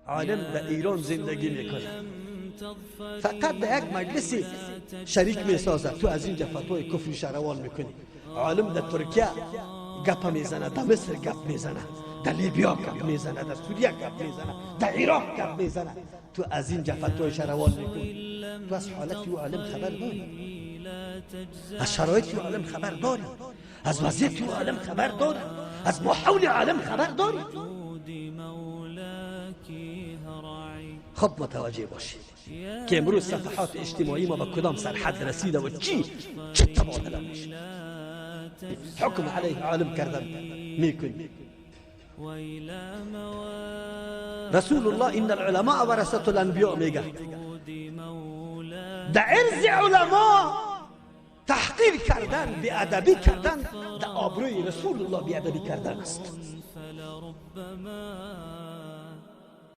عالم در ایران زندگی میکنه، فقط در یک مجلسی شریک میسازه، تو از اینجا فتوای کفری شروان میکنی. عالم در ترکیه گپ میزنه، در مصر گپ میزنه، در لیبیا گپ میزنه، در سوریه گپ میزنه، در عراق گپ میزنه، تو از اینجا فتوای شروان میکنی. تو از حالت او عالم خبر داری، از شرایط او عالم خبر داری، از وضعیت او عالم خبر داری، از ماحول عالم خبر داری. خب متوجه باشید که امروز صفحات اجتماعی ما به کدام سرحد رسیده و چی چه تبادله میشه. حکم علیه عالم کردن میکنی. رسول الله ان العلماء ورثة الانبیاء میگه، در عرض علما تحقیر کردن، بی‌ادبی کردن، در آبروی رسول الله بی‌ادبی کردن است.